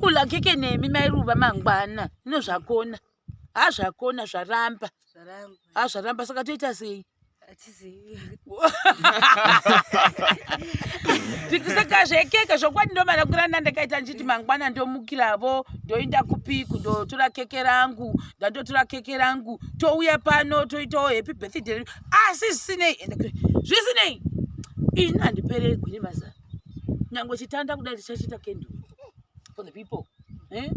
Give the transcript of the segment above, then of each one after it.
Ndokula keke nemi mairuva mangwana. Ino zvakona. Ha zvakona zvaramba. Zvaramba. Ha zvaramba saka toita sei? Hatizivi. Saka zvekeke zvokwadi ndomana kurana ndakaita ndichiti mangwana ndomukiravo ndoinda kupi kundotora keke rangu ndandotora keke rangu touya pano toitawo happy birthday asi zvisinei zvisinei ini handiperegwi nemazana nyange chitanda kudai tichachiita kenduru for the people eh?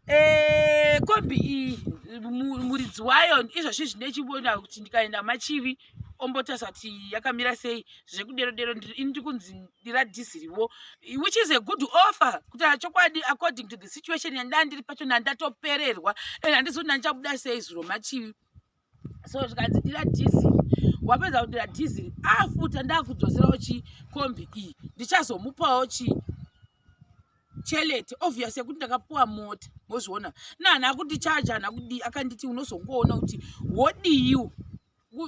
Eh, kombi iyi muridzi wayo izvozvi zvine chiona kuti ndikaenda machivi ombotarisa kuti yakamira sei zvekudero dero ini ndiri kunzi ndira dhiziriwo, which is a good offer kuti chokwadi according to the situation yandaa ndiri pacho nandatopererwa and handisi kuti ndandichabuda sei zuro machivi. So zvikanzi dira dhiziri, wapedza kudira dhiziri afuta ndakudzoserawo chikombi iyi, ndichazomupawo chi chelete obvious yekuti ndakapuwa mota. Mozviona nahana kundichaja hana kudii, akanditi unozongoona kuti wodiiwo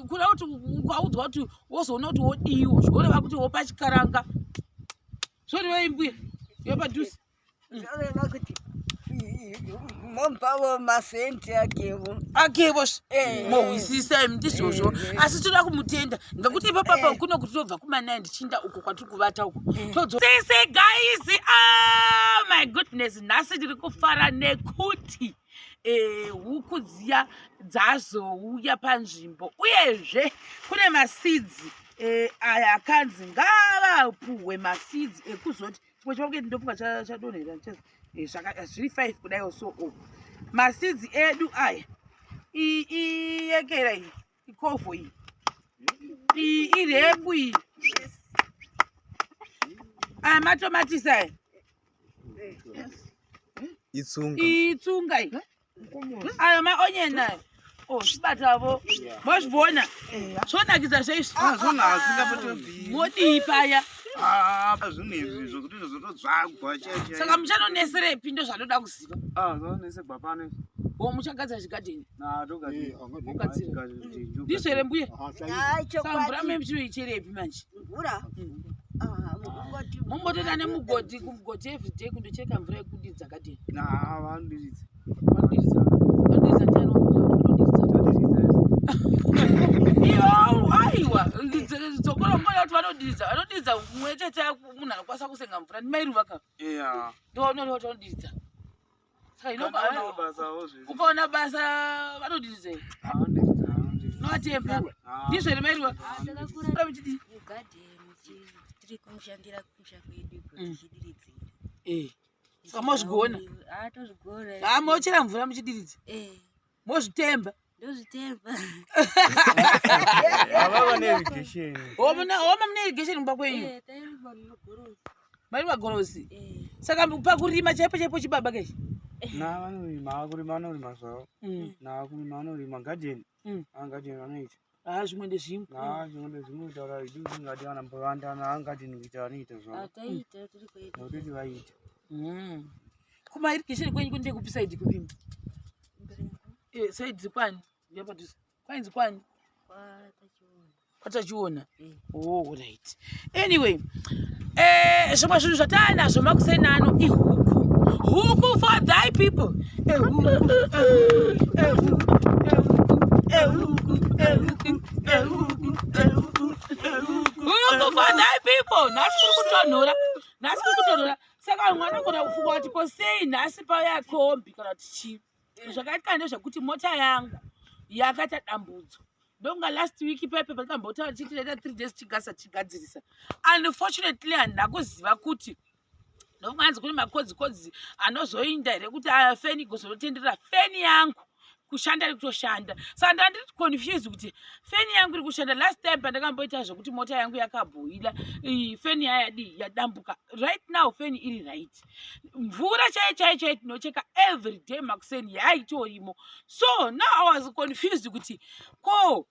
kuda kuti ukaudzwa kuti wozoona kuti wodiiwo, zvoreva kuti wopa chikaranga, zvoreva imbuya yopadhuze. Zvoreva kuti mompawo masenti akevo. Akevo. Eh. Mohwisisa imi, ndizvozvo. Asi toda kumutenda ngekuti ipapapa kuno kuti tobva kuma9 ndichinda uko kwatiri kuvata uko. Todzo sese guys. Oh my goodness, nhasi tiri kufara nekuti huku dziya dzazouya panzvimbo, uyezve kune maseeds aya akanzi ngavapuhwe maseeds ekuzoti chimwe chimwe ndofunga chadonhera zviri 5 kudaiwo. So o maseeds edu aya, iyekera iyi, ikovho iyi, iyi irepu iyi, aya matomatisi aya. Itsunga. Itsunga iyi, ayo maonyeni aya. O zvibatavo, mozvibona zvonakidza zveizvi. Zvona asingapotobvi. Modii paya? Zvinhu izvi zvokuti zvotodzvagwa. Saka muchanoneserepi? Ndo zvandoda kuziva. Zvaonesegwa pano. O muchagadzira chigadheni? Ogadzira. Ndizvo here, mbuya? Hai. Saka mvura Chokwadi. me muchinoicherepi manje? Mvura. Ah, mugoti. Mumbotoenda nemugodhi kumugodhi everyday kundocheka mvura yekudidza gadheni? Vanodiridza. Vanodiridza, vanodiridza ndiani? Vanodiridza iyo? Aiwa, dzokorongora kuti vanodiridza, vanodiridza mumwe chete. Munhu anokwanisa kusenga mvura ndimairuva ka. Ndoonori kuti vanodiridza. Saka Basawo zvese. Ukaona basa vanodiridza here? Novatemba, ndizvo here, mairuva? Takakura Muchidii? mugadheni, tiri kumushandira kumusha kwedu iko, tichidiridzira. Saka mozvigona? Ah, tozvigona. Ha, mochera mvura muchidiridza? Eh. Mozvitemba? Ndozvitemba. Havava neirrigation. Homa mune irrigation kumba kwenyu? Eh, tairima mugorosi. Mairima gorosi? Eh. Saka pakurima chaipo chaipo chibaba kechi? Na vanorima, kurima vanorima zvavo. Na kurima vanorima gadheni. Gadheni vanoita. Ha, zvimwe ndezvimwe. Na zvimwe ndezvimwe, kutaura idu tingati vana mbovandana gadheni kuita vanoita zvavo. Ataita tiri kwedu. Nokutoti vaita. Kuma irrigation kwenyu kunde kupi, side kupima? Eh, side kwani yapadhuze kwainzi kwani? Kwatachiona. Kwatachiona. Eh. Oh, right. Anyway, zvimwe zvinhu zvataanazvo makusenano ihuku, huku for thy people. Ehuku, ehuku, ehuku, ehuku, ehuku, ehuku, ehuku, huku for thy people. Nhasi kuri kutonhora, nhasi kuri kutonhora, saka vanhu vanogona kufunga kuti ko sei nhasi pauya kombi kana kuti chii. Zvakaitika ndezvekuti mota yangu yakaita dambudzo. Ndonga last week pepe pakambotaura tichiti taita 3 days tichigasa tichigadzirisa. Unfortunately handina kuziva kuti ndokunganzi kune makodzikodzi anozoinda here kuti feni igozonotenderera. Feni yangu kushanda iri kutoshanda, saka ndandiri confused kuti feni yangu iri kushanda. Last time pandakamboita zvekuti mota yangu yakabhoila, feni yayadii, yadambuka. Right now feni iri right. Mvura chaiyo chaiyo chaiyo tinocheka every day makuseni yaitorimo. So now I was confused kuti ko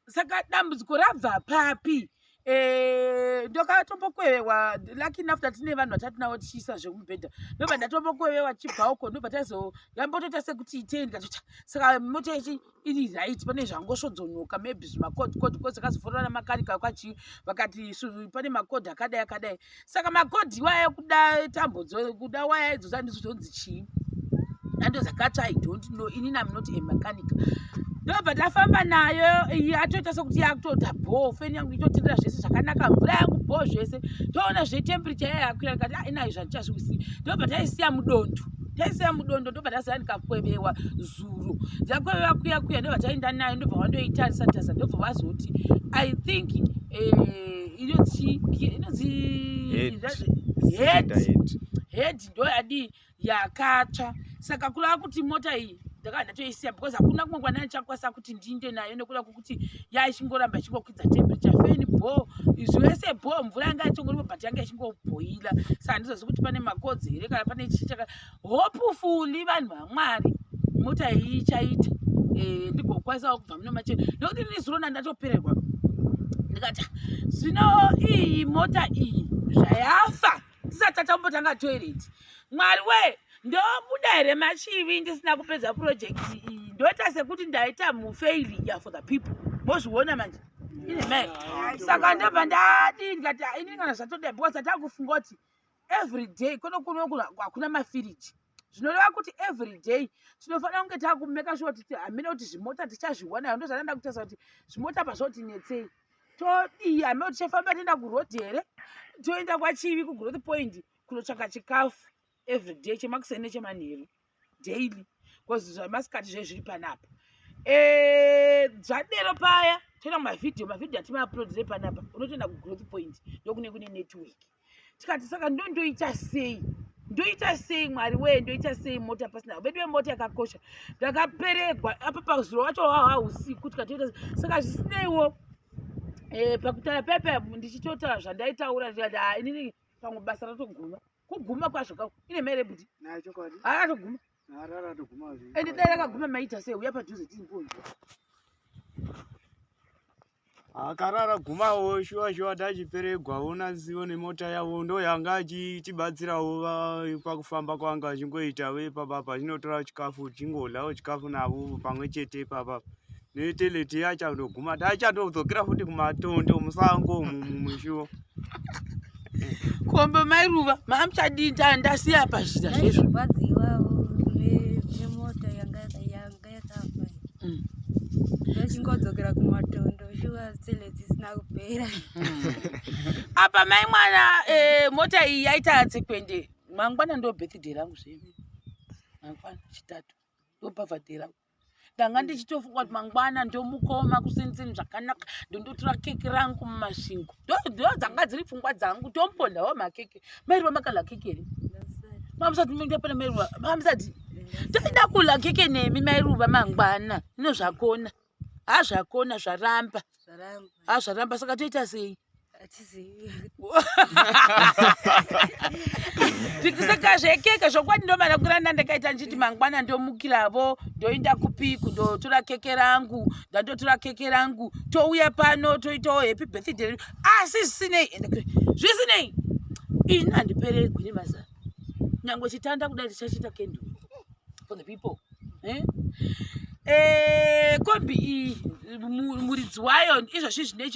saka dambudziko rabva papi. Eh, ndokatombokwevewa lucky enough tatine vanhu vatatinavo tichiisa zvemubhedha ndobva ndatombokwevewa tichibva uko ndobva tazo yambotoita sekuti itei ndikatota saka mota ichi iri right pane zvangosvodzonoka maybe zvimakodhi kodhi kozi akazofonera namakanika kwachii vakati pane makodhi akadai akadai saka makodhi iwaya kuda tambo kuda waya idzo zandizozonzi chii andozakatsva i don't know inini am not a mechanic ndobva tafamba nayo iyi atoita sekuti yakutoita bhoo feni yangu itotendera zvese zvakanaka mvura yangu bhoo zvese toona zvetemperature yaya yakwira ndikati ah, inayo zvandichazviwisii ndobva taisiya mudondo taisiya mudondo ndobva taziva ndikakwevewa zuro ndakwevewa kuya kuya ndobva taenda nayo ndobva wandoitarisa tarisa ndobva vazoti i think eh, inonzi inonzi head head ndo yadii yakatsva saka kureva kuti mota iyi ndakava ndatoisiya because hakuna kumwe kwandaa ndichakwanisa kuti ndiinde nayo nekuda kwekuti yaichingoramba ichingokwidza temperature feni bho zvese bho mvura yanga ichingoripo but yanga ichingobhoila saka handizozi kuti pane makodzi here kana pane chii chaka hopefully vanhu vamwari mota iyi ichaita eh, ndigokwanisawo kubva muno machena nekuti ndini zuro ndandatopererwa ndikati zvino iyi mota iyi zvayafa tisati tatambotanga toilet mwari we ndobuda here machivi ndisina kupedza project iyi ndoita sekuti ndaita mufailure for the people mozviona manje ine mai saka ndobva ndadii ndikati ah, ini kana zvatoda because atakufunga kuti every day kuno kuno hakuna mafiriji zvinoreva kuti every day tinofanira kunge takumeka sure kuti hamene kuti zvimota tichazviwana ndozvandanda kutarisa kuti zvimota pazvotinetsei todii hamene kuti tichafamba toenda kuroad here toenda kwachivi kugrowth point kunotsvaka chikafu every day chemakuseni nechemanheru daily bcause zvamasikati zve zviri panapa eh, zvadero paya toenda kumavhidhiyo mavhidhiyo atimauploadire panapa unotoenda kugrowth point ndokune kune network tikati saka ndondoita sei ndoita sei mwari wee ndoita sei mota pasina vedu vemota yakakosha ndakaperegwa apa pazuro wacho waha usiku tikatoita saka zvisineiwo eh, pakutaura pepe ndichitotaura zvandaitaura ndikati ah, inini pamwe basa ratoguma kuguma kwazvo kako ine mai rebuti akatoguma ende dai rakaguma maita sei uya padhuze timbonzwa Akarara gumawo shuwa shuwa tachiperegwawo nasiwo nemota yavo ndo yanga achitibatsirawo pakufamba kwanga achingoita ipapapa achinotora chikafu chingodlawo chikafu navo pamwe chete ipapapa neteleti yachandoguma tachatodzokera futi kumatondo musango mushuwa kombe mairuva mamuchadii ndasiya pazvita zvezvo nemota yanga yakafa mm. ndochingodzokera kumatondo shuwa tsele dzisina kupera mm. apa mai mwana eh, mota iyi yaita tsekwende mangwana ndo birthday rangu zve mangwana chitatu ndo birthday rangu ndanga ndichitofunga kuti mangwana ndomukoma kuseniseni zvakanaka ndondotora keke rangu mumasvingo ndo dzanga dziri pfungwa dzangu tombodawo makeke mairiwa makala keke here mamusati ndapana mairuva mamusati toida kula keke nemi mairuva mangwana ino zvakona hazvakona zvaramba hazvaramba saka toita sei saka zvekeke zvokwadi ndomana kurana ndakaita ndichiti mangwana ndomukiravo ndoenda kupi kundotora keke rangu ndandotora keke rangu touya pano toitawo happy birthday asi zvisinei zvisinei ini handiperegwi nemazana nyange chitanda kudai tichachiita kenduru for the people eh? Eh, kombi iyi muridzi wayo izvozvi zvine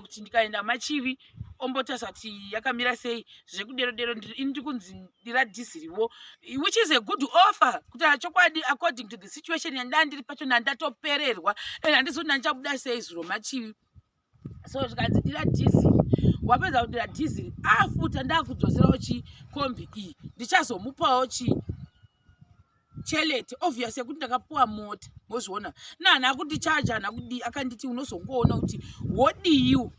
kuti ndikaenda machivi ombotarisa kuti yakamira sei zvekudero dero ini ndikunzi ndiradhiziriwo which is a good offer kuti chokwadi according to the situation yandaa ndiri pacho nandatopererwa and handizi kuti ndandichabuda sei zuro machivi so zvikanzi dira dhiziri wapedza kudira dhiziri afuta ndakudzoserawo chi kombi iyi ndichazomupawo chi chelete obvious yekuti ndakapuwa mota mozviona naana akuti charge haana kudii akanditi unozongoona kuti wodiiwo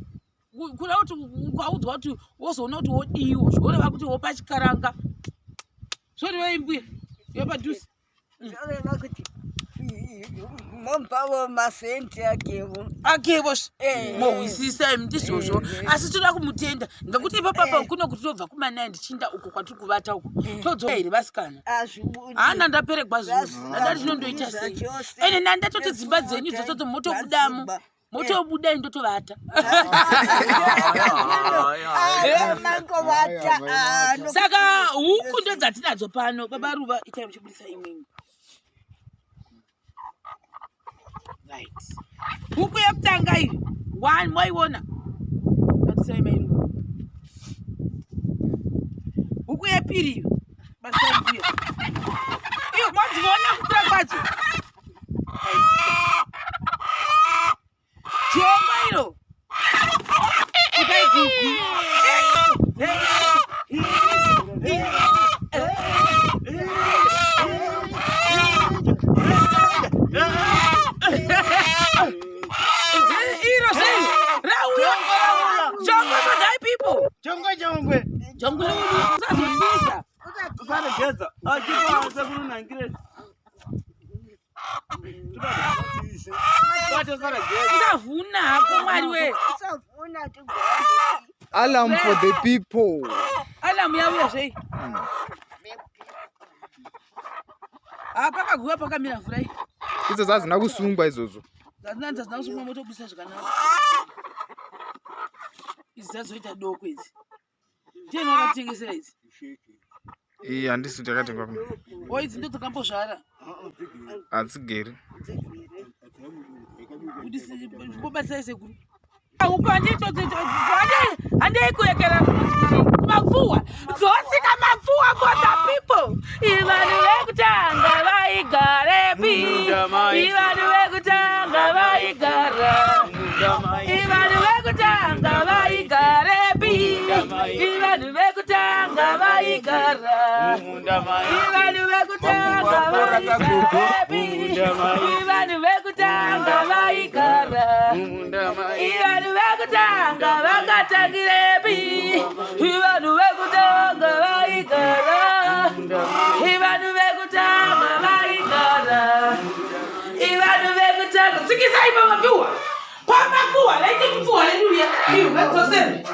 kuda kuti ukaudzwa kuti wozoona kuti wodiiwo zvoreva kuti wopa chikaranga zvoreva imbuya yopadhuze Zvoreva kuti mompawo masenti akevo akevo eh. mohwisisa imi ndizvozvo eh. asi toda kumutenda ngekuti ipapapa eh. kuno kuti tobva kumanai ndichinda uko kwatiri kuvata uko todzoka here vasikana hana ndaperegwa zvinhu ndada ndinondoita sei ende ndandatoti dzimba dzenyu dzototo motobudamo. Motobuda ini ndotovata. Mangovata. Saka huku ndodzatinadzo pano. Baba Ruva, itai muchibudisa imwimwe. Right. Huku yekutanga iyi. One moiona. Batisai mai Ruva. Huku yepiri iyo. Batisai mbuya. Iyo modziona kukura kwadzo. Jongwe iro. Ipai gugu. Iro sei? Rauya. Jongwe for thy people. Jongwe jongwe. Jongululu. Usazotisa. Usaregedza. Achipa sekuru nangire. Usavhuna hako Mwari we. Usavhuna Alarm for the people. Alarm yauya zvei? Ah, pakaguva pakamira mvura iyi. Idzo dzazina kusungwa idzodzo. Dzazina dzazina kusungwa motobudisa zvakanaka. Idzi dzazoita doko idzi. Ndiani wakatengesera idzi? Iyi handisi takatenga kuno. O idzi ndodzakambozvara. Hadzigeri. Kubatsirai sekuru. Huku handei kurekera kumapfuwa. Dzosika mapfuwa for the people. Ivanhu vekutanga vaigarepi? Ivanhu vekutanga vaigara. Ivanhu vekutanga vaigarepi? Ivanhu vekutanga vaigara. Ivanhu vekutanga vaigarepi? Ivanhu vekutanga vaigara. Ivanhu vekutanga vakatangirepi? Ivanhu vekutanga vaigara. Ivanhu vekutanga vaigara. Ivanhu vekutanga. Tsikisai pamapuwa. Pamapuwa. Laite kupfuwa redu riya. Iyo, ngadzosere.